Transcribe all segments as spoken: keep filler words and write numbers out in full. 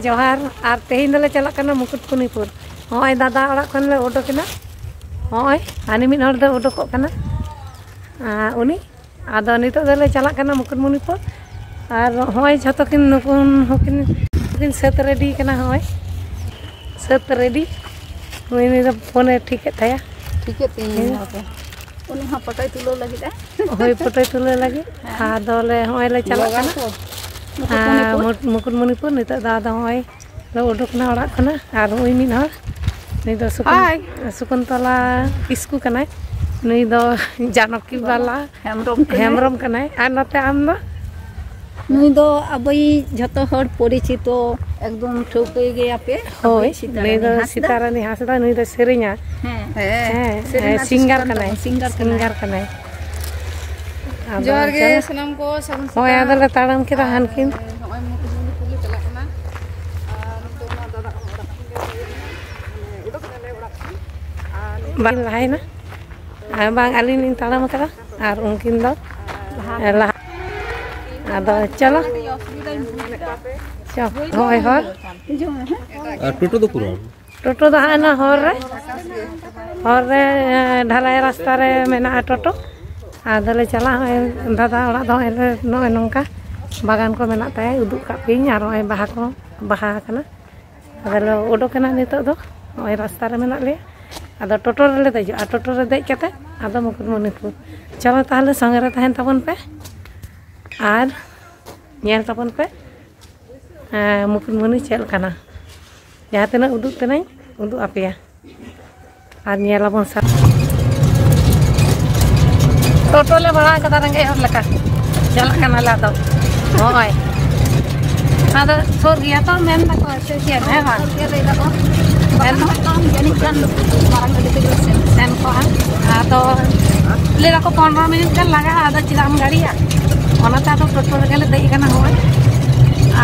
ᱡᱚᱦᱟᱨ᱾ ᱟᱨ ᱛᱮᱦᱮᱧ ᱫᱚᱞᱮ ᱪᱟᱞᱟᱜ ᱠᱟᱱᱟ ᱢᱩᱠᱩᱴᱢᱩᱱᱤᱯᱩᱨ᱾ ᱦᱚᱸᱜᱼᱚᱭ ᱫᱟᱫᱟ ᱚᱲᱟᱜ ᱠᱷᱚᱱ ᱞᱮ ᱩᱰᱩᱠ ᱮᱱᱟ᱾ ᱦᱚᱸᱜᱼᱚᱭ ᱦᱟᱹᱱᱤ ᱢᱤᱫ ᱦᱚᱲ ᱫᱚ ᱩᱰᱩᱠᱚᱜ ᱠᱟᱱᱟ᱾ ᱟᱨ ᱩᱱᱤ, ᱟᱫᱚ ᱱᱤᱛᱚᱜ ᱫᱚᱞᱮ ᱪᱟᱞᱟᱜ ᱠᱟᱱᱟ ᱢᱩᱠᱩᱴᱢᱩᱱᱤᱯᱩᱨ᱾ ᱟᱨ ᱦᱚᱸᱜᱼᱚᱭ ᱡᱷᱚᱛᱚ ᱠᱤᱱ, ᱱᱩᱠᱤᱱ ᱦᱚᱸᱠᱤᱱ, ᱠᱤᱱ ᱥᱟᱹᱛ ᱨᱮᱰᱤ ᱠᱟᱱᱟ᱾ ᱦᱚᱸᱜᱼᱚᱭ ᱥᱟᱹᱛ ᱨᱮᱰᱤ᱾ ᱩᱱᱤ, ᱩᱱᱤ ᱫᱚ ᱯᱷᱳᱱᱮ ᱴᱷᱤᱠᱮᱫ ᱛᱟᱭᱟ᱾ ᱴᱷᱤᱠᱮᱫ ᱛᱤᱧ ᱦᱮᱸ᱾ ᱩᱱᱤ ᱦᱚᱸ ᱯᱷᱳᱴᱳᱭ ᱛᱩᱞᱟᱹᱣ ᱞᱟᱹᱜᱤᱫ ᱮ᱾ ᱦᱳᱭ, ᱯᱷᱳᱴᱳᱭ ᱛᱩᱞᱟᱹᱣ ᱞᱟᱹᱜᱤᱫ᱾ ᱦᱮᱸ᱾ ᱟᱫᱚ ᱞᱮ, ᱦᱚᱸᱜᱼᱚᱭ ᱞᱮ ᱪᱟᱞᱟᱜ ᱵᱞᱚᱜᱟᱨ ᱠᱟᱱᱟ᱾ ᱠᱚ᱾ ᱟᱨ ᱢᱩᱠᱩᱴᱢᱩᱱᱤᱯᱩᱨ᱾ ᱢᱩᱠ-, ᱢᱩᱠᱩᱴᱢᱩᱱᱤᱯᱩᱨ᱾ ᱱᱤᱛᱚᱜ ᱫᱚ ᱟᱫᱚ ᱦᱚᱸᱜᱼᱚᱭ ᱞᱮ ᱩᱰᱩᱠ ᱮᱱᱟ ᱚᱲᱟᱜ ᱠᱷᱚᱱᱟᱜ᱾ ᱟᱨ ᱱᱩᱭ ᱢᱤᱫ ᱦᱚᱲ, ᱱᱩᱭ ᱫᱚ ᱥᱩᱠᱩᱱ-, ᱦᱟᱭ᱾ ᱥᱩᱠᱩᱱᱛᱚᱞᱟ ᱠᱤᱥᱠᱩ ᱠᱟᱱᱟᱭ᱾ ᱱᱩᱭ ᱫᱚ ᱡᱟᱱᱚᱠᱤ ᱵᱟᱞᱟ ᱦᱮᱢᱵᱨᱚᱢ ᱠᱟᱱᱟᱭ᱾ ᱦᱮᱢᱵᱨᱚᱢ ᱠᱟᱱᱟᱭ᱾ ᱟᱨ ᱱᱚᱛᱮ ᱟᱢ ᱫᱚ? ᱱᱩᱭ ᱫᱚ ᱟᱵᱚᱭᱤᱡ ᱡᱷᱚᱛᱚ ᱦᱚᱲ ᱯᱚᱨᱤᱪᱤᱛᱚ, ᱮᱠᱫᱚᱢ ᱴᱷᱟᱹᱣᱠᱟᱹᱭ ᱜᱮᱭᱟᱯᱮ᱾ ᱦᱳᱭ, ᱟᱵᱚᱭᱤᱡ ᱥᱤᱛᱟᱨᱟᱱᱤ ᱱᱩᱭ ᱫᱚ ᱦᱟᱸᱥᱫᱟ᱾ ᱥᱤᱛᱟᱨᱟᱱᱤ ᱦᱟᱸᱥᱫᱟ, ᱱᱩᱭ ᱫᱚ ᱥᱮᱨᱮᱧᱟ᱾ ᱦᱮᱸ᱾ ᱦᱮᱸ, ᱥᱮᱨᱮᱧ ᱦᱮᱸ, ᱟᱨ ᱥᱤᱝᱜᱟᱨ ᱥᱤᱥᱴᱟᱨ ᱠᱟᱱᱟᱭ, ᱫᱚ ᱥᱤᱝᱜᱟᱨ ᱠᱟᱱᱟᱭ᱾ ᱥᱤᱝᱜᱟᱨ ᱠᱟᱱᱟᱭ᱾ ᱟᱫᱚ ᱡᱚᱦᱟᱨ ᱜᱮ ᱪᱚᱞᱚ᱾ ᱥᱟᱱᱟᱢ ᱠᱚ, ᱥᱟᱹᱜᱩᱱ ᱦᱳᱭ, ᱥᱮᱛᱟᱜ᱾ ᱟᱫᱚᱞᱮ ᱛᱟᱲᱟᱢ ᱠᱮᱫᱟ ᱟᱨ ᱦᱟᱱᱠᱤᱱ᱾ ᱱᱚᱜᱼᱚᱭ ᱢᱩᱠᱩᱴᱢᱩᱱᱤᱯᱩᱨ ᱞᱮ ᱪᱟᱞᱟᱜ ᱠᱟᱱᱟ᱾ ᱟᱨ ᱱᱤᱛᱚᱜ ᱢᱟ ᱫᱟᱫᱟ ᱚᱲᱟᱜ ᱠᱷᱚᱱ ᱜᱮ ᱦᱮᱡ ᱮᱱᱟ᱾ ᱢᱟᱱᱮ, ᱩᱰᱩᱠ ᱮᱱᱟᱞᱮ ᱚᱲᱟᱜ ᱠᱷᱚᱱ᱾ ᱟᱨ ᱱᱤᱛᱚᱜ ᱵᱟᱝ ᱞᱟᱦᱟᱭᱮᱱᱟ᱾ ᱟᱨ ᱵᱟᱝ, ᱟᱹᱞᱤᱧ ᱞᱤᱧ ᱛᱟᱲᱟᱢ ᱟᱠᱟᱫᱟ ᱟᱨ ᱩᱱᱠᱤᱱ ᱫᱚ ᱞᱟᱦᱟ᱾ ᱞᱟᱦᱟ᱾ ᱟᱫᱚ ᱪᱚᱞᱚ᱾ ᱪᱚ, ᱦᱳᱭ, ᱦᱳᱭ᱾ ᱟᱨ ᱴᱳᱴᱳ ᱫᱚ ᱠᱩᱨᱟᱢ? ᱴᱳᱴᱳ ᱫᱚ ᱦᱟᱸᱜ ᱚᱱᱟ ᱦᱚᱨ ᱨᱮ, ᱦᱚᱨ ᱨᱮ, ᱰᱷᱟᱞᱟᱭ ᱨᱟᱥᱛᱟ ᱨᱮ ᱢᱮᱱᱟᱜᱼᱟ ᱴᱳᱴᱳ᱾ ᱟᱫᱚᱞᱮ ᱪᱟᱞᱟᱜᱼᱟ᱾ ᱱᱚᱜᱼᱚᱭ ᱫᱟᱫᱟ ᱚᱲᱟᱜ ᱫᱚ ᱱᱚᱜᱼᱚᱭ ᱱᱚᱝᱠᱟ ᱵᱟᱜᱟᱱ ᱠᱚ ᱢᱮᱱᱟᱜ ᱛᱟᱭᱟ, ᱩᱫᱩᱜ ᱠᱟᱜ ᱯᱮᱭᱟᱹᱧ᱾ ᱟᱨ ᱱᱚᱜᱼᱚᱭ ᱵᱟᱦᱟ ᱠᱚ ᱵᱟᱦᱟ ᱟᱠᱟᱱᱟ᱾ ᱟᱫᱚᱞᱮ ᱩᱰᱩᱠ ᱮᱱᱟ ᱱᱤᱛᱚᱜ ᱫᱚ, ᱱᱚᱜᱼᱚᱭ ᱨᱟᱥᱛᱟ ᱨᱮ ᱢᱮᱱᱟᱜ ᱞᱮᱭᱟ᱾ ᱟᱫᱚ ᱴᱳᱴᱳ ᱨᱮᱞᱮ ᱫᱮᱡᱚᱜᱼᱟ, ᱴᱳᱴᱳ ᱨᱮ ᱫᱮᱡ ᱠᱟᱛᱮ ᱟᱫᱚ ᱢᱩᱠᱩᱴᱢᱩᱱᱤᱯᱩᱨ᱾ ᱪᱚᱞᱚ ᱛᱟᱦᱚᱞᱮ, ᱥᱚᱸᱜᱮ ᱨᱮ ᱛᱟᱦᱮᱱ ᱛᱟᱵᱚᱱ ᱯᱮ ᱟᱨ ᱧᱮᱞ ᱛᱟᱵᱚᱱ ᱯᱮ, ᱦᱮᱸ, ᱢᱩᱠᱩᱴᱢᱩᱱᱤ ᱪᱮᱫ ᱞᱮᱠᱟᱱᱟ᱾ ᱡᱟᱦᱟᱸ ᱛᱤᱱᱟᱹᱜ ᱩᱫᱩᱜ ᱛᱮᱱᱟᱹᱧ, ᱩᱫᱩᱜ ᱟᱯᱮᱭᱟ᱾ ᱟᱨ ᱧᱮᱞ ᱟᱵᱚᱱ ᱥᱟᱨ᱾ ᱴᱳᱴᱳ ᱞᱮ ᱵᱷᱟᱲᱟ ᱠᱟᱫᱟ ᱨᱮᱸᱜᱮᱡ ᱦᱚᱲ ᱞᱮᱠᱟ᱾ ᱪᱟᱞᱟᱜ ᱠᱟᱱᱟᱞᱮ ᱟᱫᱚ᱾ ᱦᱳᱭ᱾ ᱟᱫᱚ ᱥᱩᱨ ᱜᱮᱭᱟ ᱛᱚ, ᱢᱮᱱ ᱫᱟᱠᱚ ᱥᱮ ᱪᱮᱫ? ᱦᱮᱸ ᱵᱟᱝ? ᱥᱩᱨ ᱜᱮᱭᱟ ᱞᱟᱹᱭ ᱫᱟᱠᱚ᱾ ᱮᱱ- ᱡᱟᱹᱱᱤᱡ ᱠᱷᱟᱱ ᱢᱟᱨᱟᱝ ᱜᱟᱹᱰᱤ ᱛᱮᱜᱮ ᱞᱮ ᱥᱮᱱ᱾ ᱥᱮᱱ ᱠᱚᱜᱼᱟ᱾ ᱟᱫᱚ ᱞᱟᱹᱭ ᱫᱟᱠᱚ ᱯᱚᱱᱨᱚ ᱢᱤᱱᱤᱴ ᱜᱟᱱ ᱞᱟᱜᱟᱜᱼᱟ, ᱟᱫᱚ ᱪᱮᱫᱟᱜ ᱮᱢ ᱜᱟᱹᱲᱤᱭᱟ? ᱚᱱᱟᱛᱮ ᱟᱫᱚ ᱴᱳᱴᱳ ᱨᱮᱜᱮ ᱞᱮ ᱫᱮᱡ ᱟᱠᱟᱱᱟ ᱦᱚᱸᱜᱼᱚᱭ᱾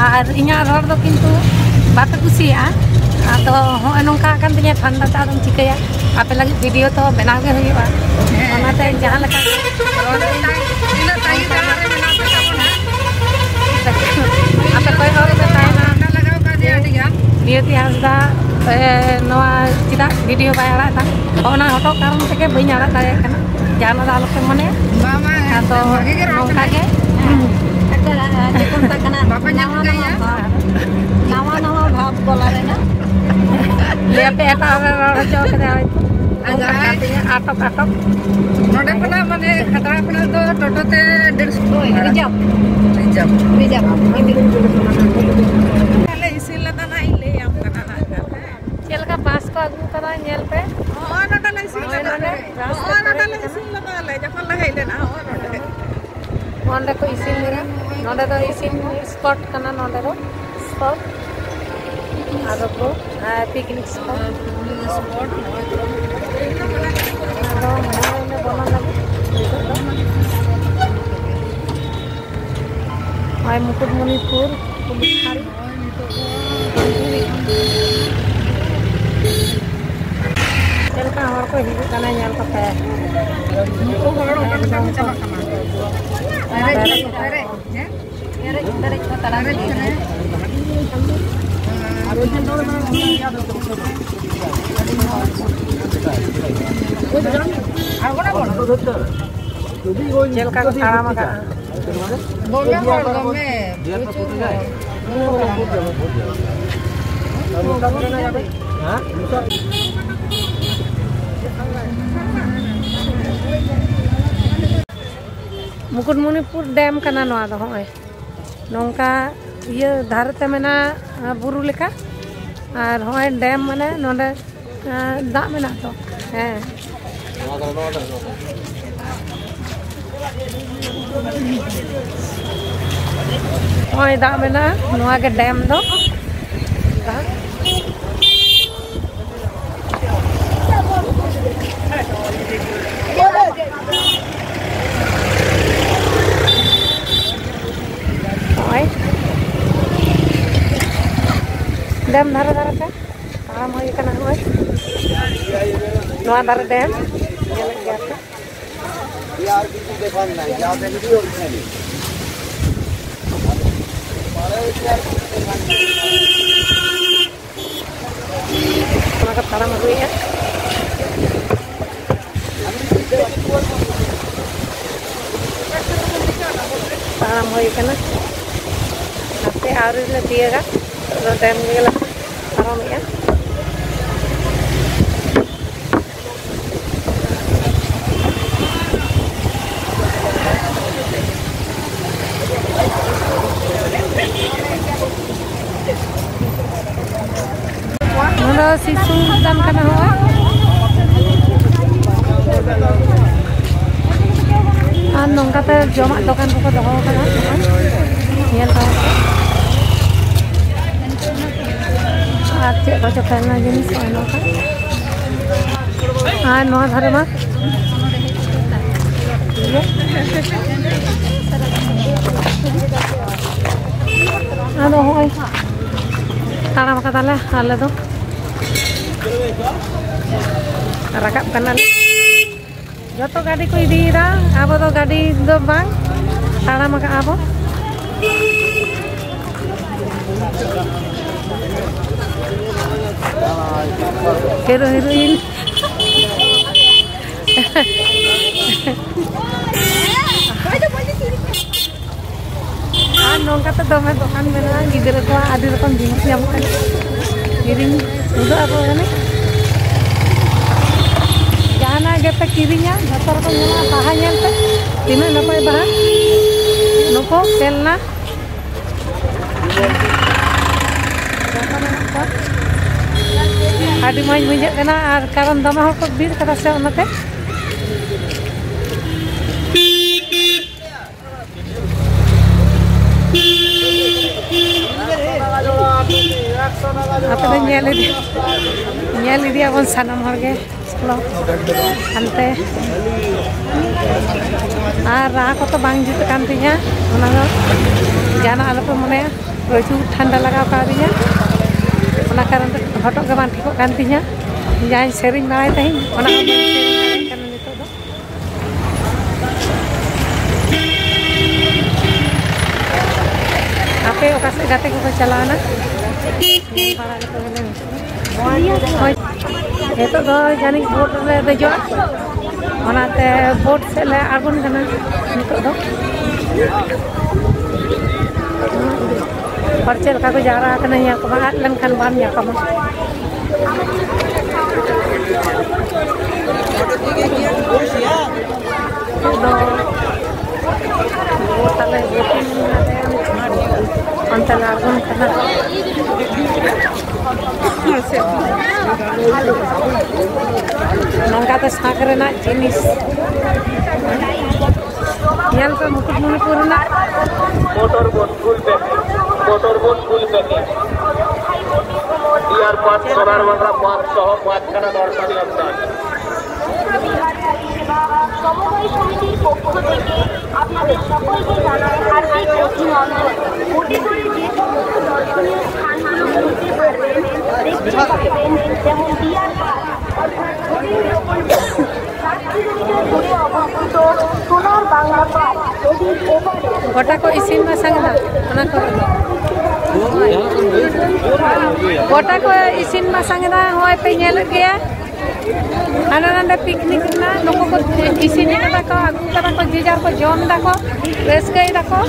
ᱟᱨ ᱤᱧᱟᱹᱜ ᱨᱚᱲ ᱫᱚ ᱠᱤᱱᱛᱩ ᱵᱟᱯᱮ ᱠᱩᱥᱤᱭᱟᱜᱼᱟ᱾ ᱟᱫᱚ ᱦᱚᱸᱜᱼᱚᱭ ᱱᱚᱝᱠᱟ ᱟᱠᱟᱱ ᱛᱤᱧᱟᱹ ᱴᱷᱟᱱᱰᱟ ᱛᱮ, ᱟᱫᱚᱢ ᱪᱤᱠᱟᱹᱭᱟ? ᱟᱯᱮ ᱞᱟᱹᱜᱤᱫ ᱵᱷᱤᱰᱤᱭᱳ ᱛᱚ ᱵᱮᱱᱟᱣ ᱜᱮ ᱦᱩᱭᱩᱜᱼᱟ᱾ ᱦᱮᱸ᱾ ᱚᱱᱟᱛᱮ ᱡᱟᱦᱟᱸ ᱞᱮᱠᱟ ᱨᱚᱲ ᱫᱟᱹᱧ, ᱛᱤᱱᱟᱹᱜ ᱛᱟᱺᱜᱤ ᱛᱟᱲᱟᱜ ᱨᱮ ᱢᱮᱱᱟᱜ ᱯᱮ ᱛᱟᱵᱚᱱᱟ᱾ ᱟᱯᱮ ᱠᱚᱭᱚᱜ ᱨᱮᱯᱮ ᱛᱟᱦᱮᱱᱟ᱾ ᱴᱷᱟᱱᱰᱟ ᱞᱟᱜᱟᱣ ᱠᱟᱜ ᱡᱳᱛᱤ ᱦᱟᱸᱥᱫᱟ, ᱮ, ᱱᱚᱣᱟ ᱪᱮᱫᱟᱜ ᱵᱷᱤᱰᱤᱭᱳ ᱵᱟᱭ ᱟᱲᱟᱜ ᱮᱫᱟ? ᱚᱱᱟ ᱦᱚᱴᱚᱜ ᱠᱟᱨᱚᱱ ᱛᱮᱜᱮ ᱵᱟᱹᱧ ᱟᱲᱟᱜ ᱫᱟᱲᱮᱭᱟᱜ ᱠᱟᱱᱟ᱾ ᱡᱟᱦᱟᱱᱟᱜ ᱫᱚ ᱟᱞᱚᱯᱮ ᱢᱚᱱᱮᱭᱟ᱾ ᱵᱟᱝ, ᱵᱟᱝ, ᱟᱫᱚ ᱵᱷᱟᱜᱮ ᱜᱮ ᱨᱚᱲ ᱱᱚᱝᱠᱟ ᱠᱟᱱᱟ᱾ ᱜᱮ᱾ ᱟᱪᱪᱷᱟ, ᱪᱮᱫ ᱠᱚ ᱢᱮᱛᱟᱜ ᱠᱟᱱᱟ? ᱵᱟᱯᱮ ᱧᱮᱞ ᱱᱟᱣᱟ ᱱᱟᱣᱟ ᱠᱟᱜ ᱜᱮᱭᱟ? ᱵᱷᱟᱵᱽ᱾ ᱱᱟᱣᱟ ᱱᱟᱣᱟ ᱵᱷᱟᱵᱽ ᱵᱚᱞᱟ ᱨᱮᱱᱟᱜ᱾ ᱞᱟᱹᱭ ᱟᱯᱮ ᱮᱴᱟᱜ ᱦᱚᱲ ᱮ ᱨᱚᱲ ᱦᱚᱪᱚ ᱠᱟᱫᱟ ᱦᱚᱭᱛᱳ᱾ ᱟᱨ ᱚᱱᱠᱟ ᱡᱟᱦᱟᱸᱭ ᱠᱟᱛᱮ ᱟᱴᱚᱠ ᱟᱴᱚᱠ᱾ ᱱᱚᱰᱮ ᱠᱷᱚᱱᱟᱜ ᱢᱟᱱᱮ ᱠᱷᱟᱛᱲᱟ ᱠᱷᱚᱱᱟᱜ ᱫᱚ ᱴᱳᱴᱳ ᱛᱮ ᱰᱮᱲᱥᱚ ᱦᱳᱭ, ᱴᱟᱠᱟ᱾ ᱨᱤᱡᱟᱵᱷ᱾ ᱨᱤᱡᱟᱵᱷ᱾ ᱨᱤᱡᱟᱵᱷ᱾ ᱟᱞᱮ ᱤᱥᱤᱱ ᱞᱮᱫᱟ ᱱᱟᱜ ᱤᱧ ᱞᱟᱹᱭᱟᱢ ᱠᱟᱱᱟ ᱱᱟᱜ ᱠᱷᱟᱱ, ᱦᱮᱸ᱾ ᱪᱮᱫ ᱞᱮᱠᱟ ᱵᱟᱥ ᱠᱚ ᱟᱹᱜᱩ ᱠᱟᱫᱟ ᱧᱮᱞ ᱯᱮ᱾ ᱦᱚᱸᱜᱼᱚᱭ ᱱᱚᱰᱮ ᱞᱮ ᱤᱥᱤᱱ ᱱᱚᱜᱼᱚᱭ ᱞᱮᱫᱟ ᱱᱚᱰᱮ ᱞᱮ᱾ ᱵᱟᱥ ᱦᱚᱸᱜᱼᱚᱭ ᱱᱚᱰᱮ ᱯᱮᱨᱮᱡ ᱞᱮ ᱟᱠᱟᱱᱟ᱾ ᱤᱥᱤᱱ ᱞᱮᱫᱟ ᱞᱮ ᱡᱚᱠᱷᱚᱱ ᱞᱮ ᱦᱮᱡ ᱞᱮᱱᱟ, ᱦᱚᱸᱜᱼᱚᱭ ᱱᱚᱰᱮ᱾ ᱱᱚᱰᱮ ᱠᱚ ᱤᱥᱤᱱ ᱞᱮᱫᱟ᱾ ᱱᱚᱰᱮ ᱫᱚ ᱤᱥᱤᱱ ᱥᱯᱚᱴ ᱠᱟᱱᱟ, ᱱᱚᱰᱮ ᱫᱚ ᱥᱯᱚᱴ᱾ ᱟᱫᱚ ᱠᱚ, ᱟᱨ ᱯᱤᱠᱱᱤᱠ ᱥᱯᱚᱴ᱾ ᱟᱫᱚ ᱱᱚᱜᱼᱚᱭ ᱞᱮ ᱵᱚᱞᱚᱱ ᱞᱟᱹᱜᱤᱫ ᱱᱤᱛᱚᱜ ᱫᱚ᱾ ᱱᱚᱜᱼᱚᱭ ᱢᱩᱠᱩᱴᱢᱩᱱᱤᱯᱩᱨ ᱯᱩᱞᱤᱥ ᱯᱷᱟᱸᱲᱤ᱾ ᱪᱮᱫ ᱞᱮᱠᱟ ᱦᱚᱲ ᱠᱚ ᱦᱤᱡᱩᱜ ᱠᱟᱱᱟ ᱧᱮᱞ ᱠᱚᱯᱮ᱾ ᱱᱩᱠᱩ ᱦᱚᱲ ᱚᱠᱟ ᱞᱮᱠᱟ ᱠᱚ ᱪᱟᱞᱟᱜ ᱠᱟᱱᱟ? ᱯᱮᱨᱮᱡ, ᱯᱮᱨᱮᱡ, ᱦᱮᱸ? ᱯᱮᱨᱮᱡ, ᱯᱮᱨᱮᱡ ᱠᱚ ᱛᱟᱲᱟᱢ ᱤᱫᱤᱭᱮᱫᱟ᱾ ᱟᱬᱜᱚᱱᱟ ᱵᱚᱱ? ᱪᱮᱫ ᱞᱮᱠᱟ ᱠᱚ ᱛᱟᱲᱟᱢ ᱟᱠᱟᱫᱼᱟ? ᱫᱚᱢᱮ ᱦᱚᱲ, ᱫᱚᱢᱮ᱾ ᱯᱨᱚᱪᱩᱨ ᱦᱚᱲ᱾ ᱢᱩᱠᱩᱴᱢᱩᱱᱤᱯᱩᱨ ᱰᱮᱢ ᱠᱟᱱᱟ ᱱᱚᱣᱟ ᱫᱚ, ᱦᱚᱸᱜᱼᱚᱭ ᱱᱚᱝᱠᱟ ᱤᱭᱟᱹ ᱫᱷᱟᱨᱮ ᱛᱮ ᱢᱮᱱᱟᱜᱼᱟ, ᱵᱩᱨᱩ ᱞᱮᱠᱟ, ᱟᱨ ᱦᱚᱸᱜᱼᱚᱭ ᱰᱮᱢ ᱢᱟᱱᱮ ᱱᱚᱰᱮ ᱟᱨ ᱫᱟᱜ ᱢᱮᱱᱟᱜ ᱛᱚ? ᱦᱮᱸ᱾ ᱱᱚᱜᱼᱚᱭ ᱫᱟᱜ ᱢᱮᱱᱟᱜᱼᱟ, ᱱᱚᱣᱟ ᱜᱮ ᱰᱮᱢ ᱫᱚ᱾ ᱱᱚᱜᱼᱚᱭ ᱰᱮᱢ ᱫᱷᱟᱨᱮ ᱫᱷᱟᱨᱮ ᱛᱮ᱾ ᱛᱟᱲᱟᱢ ᱦᱩᱭ ᱠᱟᱱᱟ ᱱᱚᱜᱼᱚᱭ ᱱᱚᱣᱟ ᱫᱷᱟᱨᱮ ᱰᱮᱢ᱾ ᱧᱮᱞᱮᱫ ᱜᱮᱭᱟ ᱯᱮ᱾ ये आर किसी के पास नहीं, यहाँ पे वीडियो उठाने। ᱟᱹᱣᱨᱤ ᱞᱮ ᱛᱤᱭᱟᱹᱜᱟ, ᱱᱤᱛᱚᱜ ᱫᱚ ᱰᱮᱢ ᱜᱮᱞᱮ ᱯᱟᱨᱚᱢᱮᱜᱼᱟ᱾ ᱱᱚᱣᱟ ᱫᱚ ᱥᱤᱥᱩ ᱫᱟᱢ ᱠᱟᱱᱟ, ᱦᱚᱸᱜᱼᱚᱭ᱾ ᱟᱨ ᱱᱚᱝᱠᱟᱛᱮ ᱡᱚᱢᱟᱜ ᱫᱚᱠᱟᱱ ᱠᱚᱠᱚ ᱫᱚᱦᱚ ᱟᱠᱟᱫᱟ, ᱱᱚᱜᱼᱚᱭ᱾ ᱧᱮᱞ ᱛᱟᱵᱚᱱ ᱯᱮ᱾ ᱟᱨ ᱪᱮᱫ ᱠᱚᱪᱚ ᱠᱷᱮᱞᱱᱟ ᱡᱤᱱᱤᱥ, ᱱᱚᱜᱼᱚᱭ ᱱᱚᱝᱠᱟ᱾ ᱟᱨ ᱱᱚᱣᱟ ᱫᱷᱟᱨᱮ ᱢᱟ ᱤᱭᱟᱹ᱾ ᱟᱫᱚ ᱦᱚᱸᱜᱼᱚᱭ ᱛᱟᱲᱟᱢ ᱠᱟᱫᱟᱞᱮ ᱟᱞᱮ ᱫᱚ᱾ ᱨᱟᱠᱟᱵ ᱠᱟᱱᱟᱞᱮ᱾ ᱡᱚᱛᱚ ᱜᱟᱹᱰᱤ ᱠᱚ ᱤᱫᱤᱭᱮᱫᱟ, ᱟᱵᱚ ᱫᱚ ᱜᱟᱹᱰᱤ ᱫᱚ ᱵᱟᱝ, ᱛᱟᱲᱟᱢ ᱟᱠᱟᱜᱼᱟ ᱵᱚ᱾ Hero heroine. ᱟᱨ ᱱᱚᱝᱠᱟ ᱛᱮ ᱫᱚᱢᱮ ᱫᱚᱠᱟᱱ ᱢᱮᱱᱟᱜᱼᱟ, ᱜᱤᱫᱽᱨᱟᱹ ᱠᱚᱣᱟᱜ ᱟᱹᱰᱤ ᱨᱚᱠᱚᱢ ᱡᱤᱱᱤᱥ ᱧᱟᱢᱚᱜ ᱠᱟᱱᱟ, ᱠᱤᱨᱤᱧ ᱩᱫᱩᱜ ᱟᱠᱚ ᱠᱟᱱᱟ᱾ ᱡᱟᱦᱟᱱᱟᱜ ᱜᱮᱯᱮ ᱠᱤᱨᱤᱧᱟ, ᱡᱚᱛᱚ ᱨᱚᱠᱚᱢ ᱧᱟᱢᱚᱜᱼᱟ᱾ ᱵᱟᱦᱟ ᱧᱮᱞ ᱯᱮ, ᱛᱤᱱᱟᱹᱜ ᱱᱟᱯᱟᱭ ᱵᱟᱦᱟ᱾ ᱱᱩᱠᱩ ᱠᱷᱮᱞᱱᱟ᱾ ᱟᱹᱰᱤ ᱢᱚᱡᱽ ᱵᱩᱡᱷᱟᱹᱜ ᱠᱟᱱᱟ, ᱟᱨ ᱠᱟᱨᱚᱱ ᱫᱚᱢᱮ ᱦᱚᱲ ᱠᱚ ᱵᱷᱤᱲ ᱠᱟᱫᱟ ᱥᱮ, ᱚᱱᱟᱛᱮ᱾ ᱟᱯᱮ ᱫᱚ ᱧᱮᱞ ᱤᱫᱤ, ᱧᱮᱞ ᱤᱫᱤᱭᱟᱵᱚᱱ ᱥᱟᱱᱟᱢ ᱦᱚᱲ ᱜᱮ᱾ ᱪᱚᱞᱚ, ᱦᱟᱱᱛᱮ᱾ ᱟᱨ ᱨᱟᱦᱟ ᱠᱚᱛᱚ ᱵᱟᱝ ᱡᱩᱛ ᱠᱟᱱ ᱛᱤᱧᱟᱹ, ᱚᱱᱟ ᱫᱚ ᱡᱟᱦᱟᱱᱟᱜ ᱟᱞᱚᱯᱮ ᱢᱚᱱᱮᱭᱟ, ᱯᱨᱚᱪᱩᱨ ᱴᱷᱟᱱᱰᱟ ᱞᱟᱜᱟᱣ ᱠᱟᱣᱫᱤᱧᱟ, ᱚᱱᱟ ᱠᱟᱨᱚᱱ ᱛᱮ ᱦᱚᱴᱚᱜ ᱜᱮ ᱵᱟᱝ ᱴᱷᱤᱠᱚᱜ ᱠᱟᱱ ᱛᱤᱧᱟᱹ᱾ ᱡᱟᱦᱟᱸᱧ ᱥᱮᱨᱮᱧ ᱵᱟᱲᱟᱭ ᱛᱟᱦᱮᱸᱧ, ᱚᱱᱟ ᱦᱚᱸ ᱵᱟᱹᱧ ᱥᱮᱨᱮᱧ ᱫᱟᱲᱮᱭᱟᱜ ᱠᱟᱱᱟ ᱱᱤᱛᱚᱜ ᱫᱚ᱾ ᱟᱯᱮ ᱚᱠᱟ ᱥᱮᱫ ᱜᱟᱛᱮ ᱠᱚᱠᱚ ᱪᱟᱞᱟᱣᱱᱟ? ᱧᱮᱞ ᱵᱟᱲᱟ ᱞᱮᱠᱚ ᱜᱮᱞᱮ ᱱᱤᱛᱚᱜ ᱫᱚ᱾ ᱦᱳᱭ, ᱱᱤᱛᱚᱜ ᱫᱚ ᱡᱟᱹᱱᱤᱡ ᱵᱳᱴ ᱨᱮᱞᱮ ᱫᱮᱡᱚᱜᱼᱟ, ᱚᱱᱟᱛᱮ ᱵᱳᱴ ᱥᱮᱫ ᱞᱮ ᱟᱬᱜᱚᱱ ᱠᱟᱱᱟ ᱱᱤᱛᱚᱜ ᱫᱚ᱾ ᱦᱚᱲ ᱪᱮᱫ ᱞᱮᱠᱟ ᱠᱚ ᱡᱟᱣᱨᱟ ᱟᱠᱟᱱᱟ ᱧᱮᱞ ᱠᱚᱢᱟ, ᱟᱫ ᱞᱮᱱᱠᱷᱟᱱ ᱵᱟᱢ ᱧᱟᱯᱟᱢᱟ᱾ ᱱᱤᱛᱚᱜ ᱫᱚ ᱛᱟᱦᱞᱮ ᱵᱳᱴᱤᱝ ᱟᱞᱮ ᱚᱱᱛᱮ ᱞᱮ ᱟᱬᱜᱚᱱ ᱠᱟᱱᱟ᱾ ᱱᱚᱝᱠᱟ ᱫᱚ ᱥᱟᱸᱠ ᱨᱮᱱᱟᱜ ᱡᱤᱱᱤᱥ᱾ ᱧᱮᱞ ᱯᱮ ᱢᱩᱠᱩᱴᱢᱩᱱᱤᱯᱩᱨ ᱨᱮᱱᱟᱜ᱾ ᱢᱚᱴᱚᱨ ᱵᱳᱴ ᱠᱩᱞ ᱯᱮ, ᱢᱚᱴᱚᱨ ᱵᱳᱴ ᱠᱩᱞ ᱯᱮ᱾ ডিয়ার পার্ক, সোনার বাংলা পার্ক সহ পাঁচখানা দর্শনীয় স্থান। বিহার পরিষেবা সমবায় সমিতির পক্ষ থেকে আপনাদের সকলকে জানাই হার্দিক অভিনন্দন। বোটে করে যে সমস্ত দর্শনীয় স্থানগুলো ঘুরতে পারবেন, দেখতে পারবেন, যেমন ডিয়ার পার্ক, অর্থাৎ হরিণ প্রকল্প, সাত কিলোমিটার দূরে অবস্থিত সোনার বাংলা পার্ক নদীর ওপারে। ᱜᱚᱴᱟ ᱠᱚ ᱤᱥᱤᱱ ᱵᱟᱥᱟᱝ ᱮᱫᱟ ᱚᱱᱟ ᱠᱚᱨᱮ ᱫᱚ᱾ ᱜᱚᱴᱟ ᱠᱚ ᱤᱥᱤᱱ ᱵᱟᱥᱟᱝ ᱮᱫᱟ, ᱱᱚᱜᱼᱚᱭ ᱯᱮ ᱧᱮᱞᱮᱫ ᱜᱮᱭᱟ᱾ ᱦᱟᱸᱰᱮ ᱱᱟᱰᱮ ᱯᱤᱠᱱᱤᱠ ᱨᱮᱱᱟᱜ ᱱᱩᱠᱩ ᱠᱚ ᱤᱥᱤᱱ ᱠᱟᱫᱟ ᱠᱚ, ᱟᱹᱜᱩ ᱠᱟᱫᱟ ᱠᱚ, ᱡᱮ ᱡᱟᱨ ᱠᱚ ᱡᱚᱢ ᱮᱫᱟ ᱠᱚ, ᱨᱟᱹᱥᱠᱟᱹᱭ ᱫᱟᱠᱚ᱾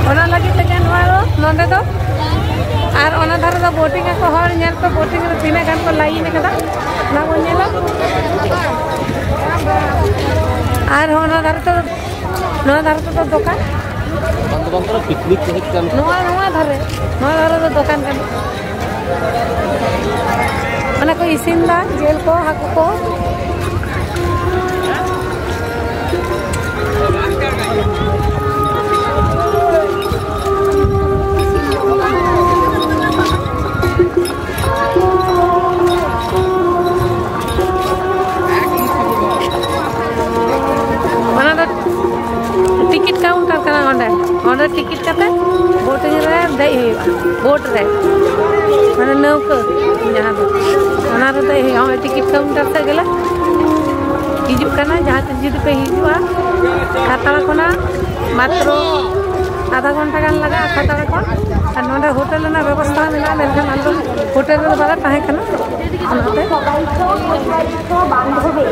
ᱚᱱᱟ ᱞᱟᱹᱜᱤᱫ ᱛᱮᱜᱮ ᱱᱚᱣᱟ ᱫᱚ ᱱᱚᱰᱮ ᱫᱚ᱾ ᱟᱨ ᱚᱱᱟ ᱫᱷᱟᱨᱮ ᱫᱚ ᱵᱳᱴᱤᱝ ᱟᱠᱚ ᱦᱚᱲ, ᱧᱮᱞ ᱯᱮ ᱵᱳᱴᱤᱝ ᱨᱮ ᱛᱤᱱᱟᱹᱜ ᱜᱟᱱ ᱠᱚ ᱞᱟᱭᱤᱱ ᱟᱠᱟᱫᱟ, ᱚᱱᱟ ᱵᱚᱱ ᱧᱮᱞᱟ᱾ ᱟᱨ ᱚᱱᱟ ᱫᱷᱟᱨᱮ ᱫᱚ, ᱱᱚᱣᱟ ᱫᱷᱟᱨᱮ ᱫᱚ ᱫᱚᱠᱟᱱ᱾ ᱵᱟᱝ ᱫᱚ ᱵᱟᱝ ᱠᱟᱱᱟ, ᱯᱤᱠᱱᱤᱠ ᱠᱚ ᱦᱮᱡ ᱠᱟᱱ᱾ ᱱᱚᱣᱟ, ᱱᱚᱣᱟ ᱫᱷᱟᱨᱮ, ᱱᱚᱣᱟ ᱫᱷᱟᱨᱮ ᱫᱚ ᱫᱚᱠᱟᱱ ᱠᱟᱱᱟ᱾ ᱚᱱᱟ ᱠᱚ ᱤᱥᱤᱱ ᱫᱟ, ᱡᱤᱞ ᱠᱚ, ᱦᱟᱹᱠᱩ ᱠᱚ᱾ ᱚᱱᱟ ᱫᱚ ᱴᱤᱠᱤᱴ ᱠᱟᱣᱩᱱᱴᱟᱨ ᱠᱟᱱᱟ᱾ ᱚᱸᱰᱮ, ᱚᱸᱰᱮ ᱴᱤᱠᱤᱴ ᱠᱟᱛᱮ ᱵᱳᱴᱤᱝ ᱨᱮ ᱫᱮᱡ ᱦᱩᱭᱩᱜᱼᱟ, ᱵᱳᱴ ᱨᱮ, ᱢᱟᱱᱮ ᱱᱟᱹᱣᱠᱟᱹ ᱡᱟᱦᱟᱸ ᱫᱚ, ᱚᱱᱟ ᱨᱮ ᱫᱮᱡ ᱦᱩᱭᱩᱜᱼᱟ᱾ ᱦᱚᱸᱜᱼᱚᱭ ᱴᱤᱠᱤᱴ ᱠᱟᱣᱩᱱᱴᱟᱨ ᱥᱮᱫ ᱜᱮᱞᱮ ᱦᱤᱡᱩᱜ ᱠᱟᱱᱟ᱾ ᱡᱟᱦᱟᱸ ᱛᱤᱥ ᱡᱩᱫᱤ ᱯᱮ ᱦᱤᱡᱩᱜᱼᱟ ᱠᱷᱟᱛᱲᱟ ᱠᱷᱚᱱᱟᱜ, ᱢᱟᱛᱨᱚ ᱟᱫᱷᱟ ᱜᱷᱚᱱᱴᱟ ᱜᱟᱱ ᱞᱟᱜᱟᱜᱼᱟ ᱠᱷᱟᱛᱲᱟ ᱠᱷᱚᱱ᱾ ᱟᱨ ᱱᱚᱰᱮ ᱦᱳᱴᱮᱞ ᱨᱮᱱᱟᱜ ᱵᱮᱵᱚᱥᱛᱷᱟ ᱢᱮᱱᱟᱜᱼᱟ, ᱢᱮᱱᱠᱷᱟᱱ ᱟᱞᱮ ᱫᱚ ᱦᱳᱴᱮᱞ ᱨᱮᱫᱚ ᱵᱟᱞᱮ ᱛᱟᱦᱮᱸ ᱠᱟᱱᱟ᱾ ᱚᱱᱟᱛᱮ ᱥᱚᱫᱟᱭ ᱥᱚ ᱯᱚᱨᱤᱵᱟᱨ ᱥᱚ ᱵᱟᱱᱫᱷᱚᱵᱮ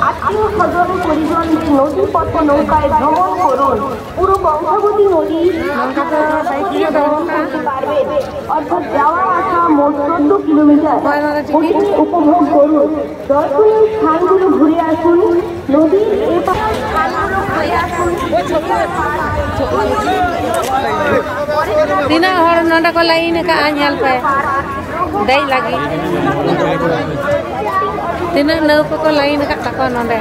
ᱟᱛᱢᱤᱭᱚ ᱥᱚᱡᱚᱱ ᱯᱚᱨᱤᱡᱚᱱ ᱨᱮ ᱱᱚᱫᱤ ᱯᱚᱛᱷ ᱱᱚᱝᱠᱟᱭ ᱵᱷᱨᱚᱢᱚᱱ করুন। পুরো গঙ্গাবতী নদী ᱱᱚᱝᱠᱟ ᱫᱚ ᱵᱟᱭᱤᱠ ᱛᱮ ᱫᱟᱬᱟᱱ ᱠᱟᱱᱟ। পারবেন, অর্থাৎ যাওয়া আসা মোট চোদ্দ কিলোমিটার। ᱦᱳᱭ, ᱱᱚᱰᱮ ᱴᱤᱠᱤᱴ। বোটিং উপভোগ করুন। দর্শনীয় স্থানগুলো ঘুরে আসুন। নদীর এপার স্থানগুলো ঘুরে আসুন। ᱛᱤᱱᱟᱹᱜ ᱦᱚᱲ ᱱᱚᱰᱮ ᱠᱚ ᱞᱟᱭᱤᱱ ᱟᱠᱟᱫᱼᱟ, ᱧᱮᱞ ᱯᱮ᱾ ᱫᱮᱡ ᱞᱟᱹᱜᱤᱫ ᱛᱤᱱᱟᱹᱜ ᱱᱟᱹᱣᱠᱟᱹ ᱠᱚ ᱞᱟᱭᱤᱱ ᱟᱠᱟᱫ ᱛᱟᱠᱚᱣᱟ ᱱᱚᱰᱮ᱾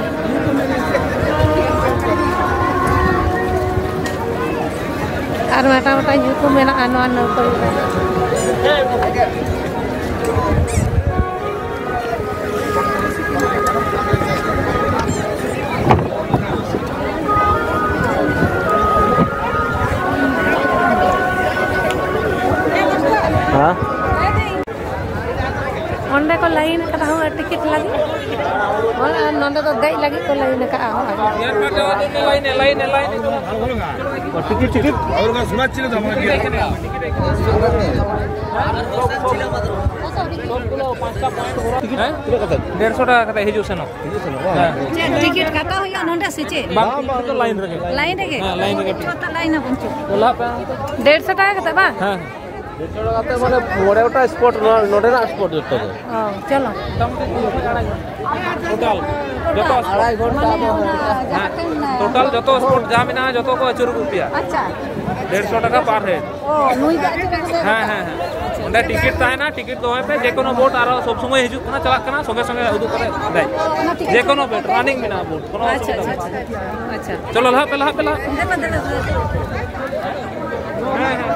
ᱟᱨ ᱢᱤᱫᱴᱟᱝ ᱢᱤᱫᱴᱟᱝ ᱧᱩᱛᱩᱢ ᱢᱮᱱᱟᱜᱼᱟ ᱱᱚᱣᱟ ᱱᱟᱹᱣᱠᱟᱹ ᱨᱮ᱾ ᱦᱮᱸ? ᱚᱸᱰᱮ ᱠᱚ ᱞᱟᱭᱤᱱ ᱟᱠᱟᱫᱟ ᱦᱚᱸ ᱴᱤᱠᱤᱴ ᱞᱟᱹᱜᱤᱫ᱾ ᱦᱳᱭ, ᱟᱨ ᱱᱚᱸᱰᱮ ᱫᱚ ᱫᱮᱡ ᱞᱟᱹᱜᱤᱫ ᱠᱚ ᱞᱟᱭᱤᱱ ᱟᱠᱟᱫᱼᱟ ᱦᱚᱸ᱾ Line, line, line. Ticket, ticket. ᱦᱮᱸ? ᱛᱤᱱᱟᱹᱜ ᱠᱟᱛᱮ? ᱰᱮᱲᱥᱚ ᱴᱟᱠᱟ ᱠᱟᱛᱮ ᱦᱤᱡᱩᱜ ᱥᱮᱱᱚᱜ᱾ ᱦᱤᱡᱩᱜ ᱥᱮᱱᱚᱜ, ᱵᱟᱝ? ᱦᱮᱸ᱾ ᱪᱮᱫ ᱴᱤᱠᱤᱴ ᱠᱟᱴᱟᱣ ᱦᱩᱭᱩᱜᱼᱟ ᱱᱚᱸᱰᱮ ᱥᱮ ᱪᱮᱫ? ᱵᱟᱝ, ᱵᱟᱝ, ᱵᱟᱝ᱾ ᱞᱟᱭᱤᱱ ᱨᱮᱜᱮ᱾ ᱞᱟᱭᱤᱱ ᱨᱮᱜᱮ? ᱦᱮᱸ, ᱞᱟᱭᱤᱱ ᱨᱮᱜᱮ᱾ ᱪᱚ, ᱛᱟ ᱞᱟᱭᱤᱱ ᱟᱵᱚᱱ ᱪᱚ᱾ ᱰᱮᱲᱥᱚ ᱴᱟᱠᱟ ᱠᱟᱛᱮ ᱵᱟᱝ? ᱦᱮᱸ, ᱦᱮᱸ᱾ ᱰᱮᱲᱥᱚ ᱴᱟᱠᱟ ᱠᱟᱛᱮ ᱢᱟᱱᱮ ᱢᱚᱬᱮ ᱜᱚᱴᱟ ᱥᱯᱚᱴ, ᱱᱚᱣᱟ ᱱᱚᱰᱮᱱᱟᱜ ᱥᱯᱚᱴ ᱡᱚᱛᱚ ᱜᱮ᱾ ᱚ, ᱪᱚᱞᱚ᱾ ᱴᱳᱴᱟᱞ ᱡᱚᱛᱚ ᱟᱲᱟᱭ ᱜᱷᱚᱱᱴᱟ ᱢᱟᱱᱮ ᱫᱚ ᱚᱱᱟ ᱦᱮᱸ᱾ ᱡᱟᱦᱟᱸ ᱴᱷᱮᱱ, ᱴᱳᱴᱟᱞ ᱡᱚᱛᱚ ᱥᱯᱚᱴ ᱡᱟ ᱢᱮᱱᱟᱜᱼᱟ, ᱡᱚᱛᱚ ᱠᱚ ᱟᱹᱪᱩᱨ ᱟᱹᱜᱩ ᱯᱮᱭᱟ᱾ ᱟᱪᱪᱷᱟ᱾ ᱰᱮᱲᱥᱚ ᱴᱟᱠᱟ ᱯᱟᱨ ᱦᱮᱰ᱾ ᱚ, ᱱᱩᱭ ᱜᱮ ᱟᱹᱪᱩᱨ ᱟᱹᱜᱩ ᱞᱮ ᱦᱮᱸ, ᱦᱮᱸ, ᱦᱮᱸ᱾ ᱚᱸᱰᱮ ᱴᱤᱠᱤᱴ ᱛᱟᱦᱮᱱᱟ, ᱴᱤᱠᱤᱴ ᱫᱚᱦᱚᱭ ᱯᱮ, ᱡᱮ ᱠᱳᱱᱳ ᱵᱳᱴ ᱟᱨᱚ ᱥᱚᱵ ᱥᱚᱢᱚᱭ ᱦᱤᱡᱩᱜ ᱠᱟᱱᱟ, ᱪᱟᱞᱟᱜ ᱠᱟᱱᱟ, ᱥᱚᱸᱜᱮ ᱥᱚᱸᱜᱮ ᱩᱫᱩᱜ ᱠᱟᱛᱮ ᱫᱮᱡ᱾ ᱚᱱᱟ ᱴᱤᱠᱤᱴ ᱡᱮ ᱠᱳᱱᱳ ᱵᱳᱴ, ᱨᱟᱱᱤᱝ ᱢᱮᱱᱟᱜᱼᱟ ᱵᱳᱴ, ᱠᱳᱱᱳ ᱟᱪᱪᱷᱟ, ᱚᱥᱩᱵᱤᱫᱷᱟ ᱟᱪᱪᱷᱟ, ᱵᱟᱹᱱᱩᱜᱼᱟ᱾ ᱟᱪᱪᱷᱟ, ᱟᱪᱪᱷᱟ᱾ ᱪᱚᱞᱚ, ᱞᱟᱦᱟᱜ ᱯᱮ, ᱞᱟᱦᱟᱜ ᱯᱮ, ᱞᱟᱦᱟᱜ ᱯᱮ᱾ ᱫᱮᱞᱟ, ᱫᱮᱞᱟ, ᱫᱮᱞᱟ᱾ ᱦᱮᱸ, ᱦᱮᱸ᱾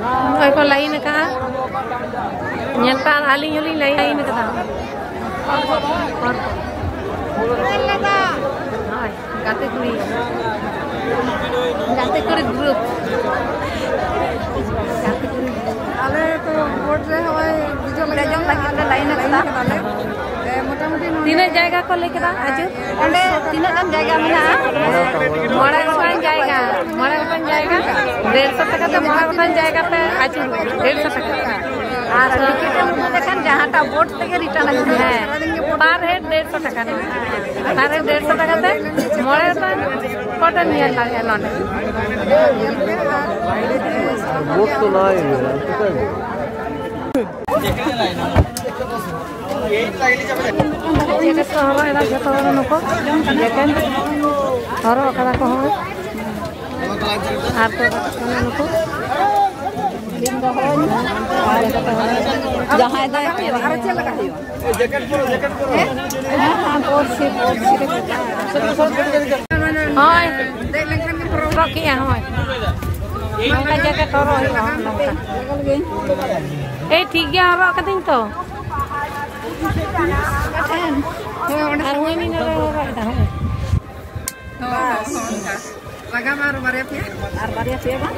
ᱱᱚᱜᱼᱚᱭ ᱠᱚ ᱞᱟᱭᱤᱱ ᱟᱠᱟᱫᱼᱟ᱾ ᱧᱮᱞ ᱯᱮ, ᱟᱹᱞᱤᱧ ᱦᱚᱸᱞᱤᱧ ᱞᱟᱭᱤᱱ ᱟᱠᱟᱫᱟ᱾ ᱦᱳᱭ, ᱜᱟᱛᱮ ᱠᱩᱲᱤ, ᱜᱟᱛᱮ ᱠᱩᱲᱤ ᱜᱨᱩᱯ, ᱜᱟᱛᱮ ᱠᱩᱲᱤ ᱜᱨᱩᱯ᱾ ᱟᱞᱮ ᱛᱚ ᱵᱳᱴ ᱨᱮ ᱦᱚᱸᱜᱼᱚᱭ ᱫᱮᱡᱚᱜ ᱞᱟᱹᱜᱤᱫ ᱫᱮᱡᱚᱜ ᱞᱟᱹᱜᱤᱫ ᱞᱮ ᱞᱟᱭᱤᱱ ᱟᱠᱟᱫᱟ᱾ ᱞᱟᱭᱤᱱ ᱟᱠᱟᱫᱟᱞᱮ᱾ ᱮ, ᱢᱚᱴᱟᱢᱩᱴᱤ ᱛᱤᱱᱟᱹᱜ ᱡᱟᱭᱜᱟ ᱠᱚ ᱞᱟᱹᱭ ᱠᱮᱫᱟ ᱟᱹᱪᱩᱨ? ᱚᱸᱰᱮ ᱛᱤᱱᱟᱹᱜ ᱜᱟᱱ ᱡᱟᱭᱜᱟ ᱢᱮᱱᱟᱜᱼᱟ? ᱢᱚᱬᱮ ᱜᱚᱴᱟᱝ ᱡᱟᱭᱜᱟ, ᱢᱚᱬᱮ ᱜᱚᱴᱟᱝ ᱡᱟᱭᱜᱟ, ᱰᱮᱲᱥᱚ ᱴᱟᱠᱟ ᱛᱮ ᱢᱚᱬᱮ ᱜᱚᱴᱟᱝ ᱡᱟᱭᱜᱟ ᱯᱮ ᱟᱹᱪᱩᱨᱚᱜᱼᱟ, ᱰᱮᱲᱥᱚ ᱴᱟᱠᱟ᱾ ᱟᱨ ᱴᱤᱠᱤᱴ ᱮᱢ ᱟᱹᱜᱩ ᱞᱮᱠᱷᱟᱱ ᱡᱟᱦᱟᱸᱴᱟᱜ ᱵᱳᱴ ᱛᱮᱜᱮ ᱨᱤᱴᱟᱨᱱ ᱟᱹᱜᱩ ᱦᱮᱸ, ᱯᱟᱨ ᱦᱮᱰ ᱰᱮᱲᱥᱚ ᱴᱟᱠᱟ ᱨᱮ, ᱯᱟᱨ ᱦᱮᱰ ᱰᱮᱲᱥᱚ ᱴᱟᱠᱟ ᱛᱮ ᱢᱚᱬᱮ ᱜᱚᱴᱟᱝ ᱯᱚᱴᱮᱢ ᱧᱮᱞ ᱫᱟᱲᱮᱭᱟᱜᱼᱟ ᱱᱚᱰᱮ᱾ ᱵᱳᱴ ᱛᱚ ᱱᱟᱭ ᱜᱮᱭᱟ᱾ ᱡᱮᱠᱮᱴ ᱠᱚ ᱦᱚᱨᱚᱜ ᱮᱫᱟ ᱡᱚᱛᱚ ᱦᱚᱲ ᱱᱩᱠᱩ᱾ ᱡᱮᱠᱮᱴ ᱦᱚᱨᱚᱜ ᱠᱟᱫᱟ ᱠᱚ ᱦᱚᱸ᱾ ᱟᱨ ᱠᱚ ᱠᱟᱱᱟ ᱱᱩᱠᱩ᱾ ᱡᱟᱦᱟᱸᱭ ᱫᱚ ᱦᱮᱸ, ᱦᱮᱸ, ᱯᱚᱨᱥᱤ, ᱯᱚᱨᱥᱤ᱾ ᱦᱳᱭ᱾ ᱦᱚᱨᱚᱜ ᱠᱮᱜᱼᱟ, ᱦᱳᱭ᱾ ᱱᱚᱝᱠᱟ ᱡᱮᱠᱮᱴ ᱦᱚᱨᱚᱜ ᱦᱩᱭᱩᱜᱼᱟ, ᱱᱚᱝᱠᱟ᱾ ᱮᱭ, ᱴᱷᱤᱠ ᱜᱮᱭᱟ, ᱦᱚᱨᱚᱜ ᱠᱟᱹᱫᱟᱹᱧ ᱛᱚ᱾ ᱟᱨ ᱦᱩᱭ ᱱᱤᱱᱟᱹ ᱨᱮ ᱦᱚᱨᱚᱜ ᱮᱫᱟ, ᱦᱳᱭ᱾ ᱞᱟᱜᱟᱢ ᱟᱨ ᱵᱟᱨᱭᱟ ᱯᱮᱭᱟ? ᱟᱨ ᱵᱟᱨᱭᱟ ᱯᱮᱭᱟ ᱵᱟᱝ?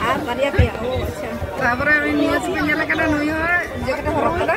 ᱟᱨ ᱵᱟᱨᱭᱟ ᱯᱮᱭᱟ, ᱳ, ᱟᱪᱪᱷᱟ᱾ ᱛᱟᱯᱚᱨᱮ ᱩᱱᱤ ᱱᱤᱭᱩᱡᱽ ᱯᱮ ᱧᱮᱞ ᱟᱠᱟᱫᱟ, ᱱᱩᱭ ᱦᱚᱸ ᱡᱮᱠᱮᱴ ᱦᱚᱨᱚᱜ ᱠᱟᱫᱟ᱾